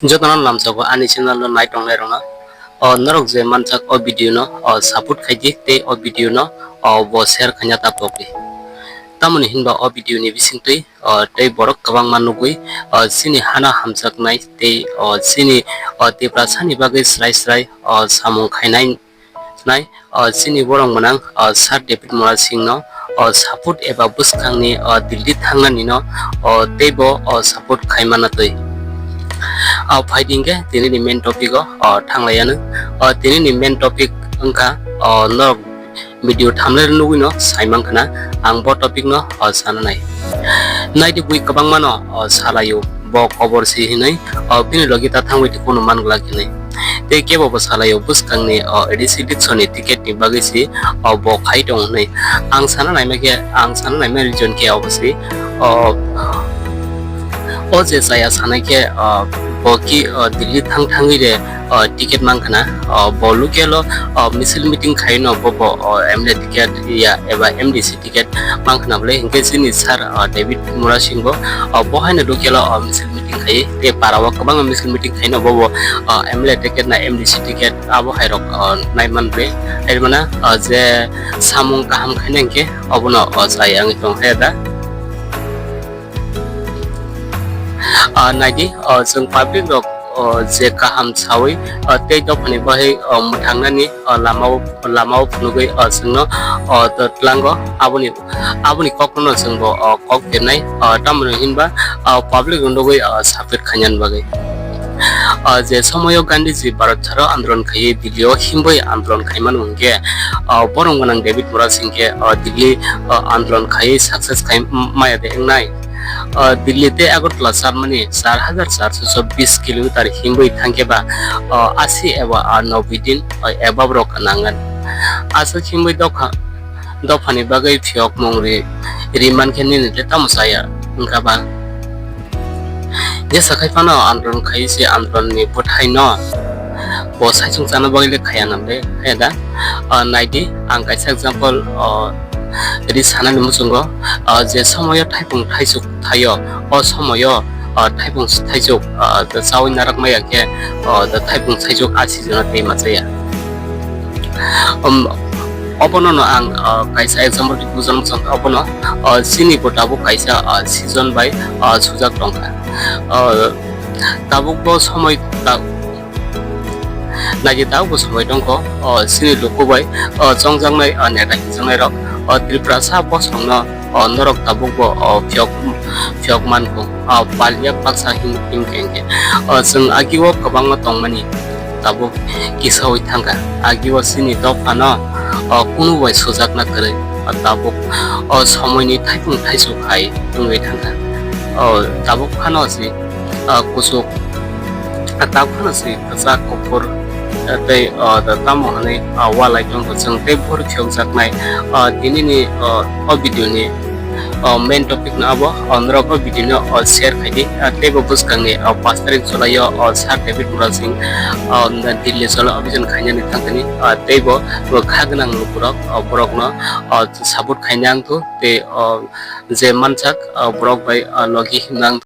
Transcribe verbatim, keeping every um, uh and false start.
Jotono lamjago ani channel no nai tongnai rokno. O norok je manjak o video no, o support khaidi tei o video no, o bo share khaina ta pokdi. Tamoni hinba o video ni bisingtwi, o tei borok kwbangma nugwi, o chini hana hamjaknai tei, o chini, o Tiprasa ni bagwi srai srai, o samung khainai nai, o chini borok mwnang, o Sir David Murasing no, o support eba bwskangni, o Delhi thangnani no, o teibo, o support khaimana twi. O phaidi hinkhe tini ni main topic o, o thanglaiyanw. O tini ni main topic wngkha, o norok video thumbnail nugwi no saimankha na, ang bo topic no, o sana nai. Naidi bui kwbangma no, o salaio. Bo kobor si hinwi, o, bini logi ta thangwi tongphano man glak hinwi. Tei kebo bo salaio bwskangni, o, A D C election ni ticket ni bagwi si, o, bo khai tongo hinwi. Ang sana naima khe, ang sana naima region khe obo si, o, o je chaya sanai khe, o, bo ki, o, Delhi thang thangwi de, o, ticket mankha na, o, bo local o, o, misil meeting khai no bo bo, o, M L A ticket ya eba M D C ticket mankha na bole, hinkhe chini sir, ah, David Murasing bo, ah, bo haino local o, ah, misil meeting khai, tei para o kwbangma misil meeting khai no bo bo, ah, M L A ticket na M D C ticket abo hai rok, ah, nai man bole. Hai mano, ah, je samung kaham khaina hinkhe obono, ah, chaya wngwi tong khe da. Ah, naidi, ah, chwng public rok, ah, je kaham sawi, ah, tei dophani bahai, ah, mwthangnani, ah, lama o, lama o phunugwi, ah, chwngno, ah, tlango. Aboni, aboni kokno chwngbo, ah, kok kernai, ah, tamoni hinba, ah, public rok nugwi, ah, sapir khainani bagwi. Ah, je somoyo Gandhiji Bharat Chharo andolon khaiwi Delhi o himbai andolon khaimani hwnkhe, ah, borok gwnang David Murasing khe, ah, Delhi, ah, andolon khaiwi success khai maya de wngnai. Ah, Delhi tei Agartala chapmani char hajar charso bis kilometer himwi thangkhe ba, ah, asi eba, ah, noboi din, ah, eba borok nangan. Aswk himwi dokha, dophani bagwi phiyokmung ri, ri mankhe nini tei tamo chaya wngkha ba? Jesa khai phano andolon khai se andolon ni bwthai no bo saichung chana bagwi le khaya nang le, khaya da? Ah, naidi, ang kaisa example, ah, ri sanani muchungo, ah, je somoyo thaipung thaisuk thaio, o somoyo, ah, thaipung thaisuk, ah, chawi narak maya khe, ah, thaipung thaisuk a season o tei machaya. Um, obono no ang, ah, kaisa example ri bujana muchung, obono, ah, chini bo tabuk kaisa, ah, season bai, ah, sujak tongkha. Ah, tabuk bo somoi ta-, Naidi tabukbo somoi tongkho, o, chini luku bai, o, chongjaknai, o, neta hijaknai rok, o, Tiprasa bosongno, o, norok tabukbo, o, phiyok, phiyok mankho, o, paliya baksa hin, hinkhe hinkhe. O, chwng agio kwbangma tongmani tabuk kisaui thangkha. Agio chini dophano, o, kunu bai sujakna kwrwi, o, tabuk, o, somoini thaipung thaisuk hai wngwi thangkha. O, tabuk phano si, ah, kuchuk, ah, tabuk phano si kwchak kuphur, ah, tei, ah, da tamo hwnwi, ah, walai tongkho chwng tei bor phiyokjaknai. Ah, tinini, ah, o video ni, ah, main topic no abo, ah, norok o video no, ah, share khaidi, ah, tei bo bwskangni, ah, pash tarik July o, ah, Sir David Murasing, ah, Delhi cholo abhijan khainani thangthani, ah, tei bo, bo kha gwnang lukurok, ah, borokno, ah, support khaina wngthu tei, ah, je mansak, ah, borok bai, ah, logi himna wngthu.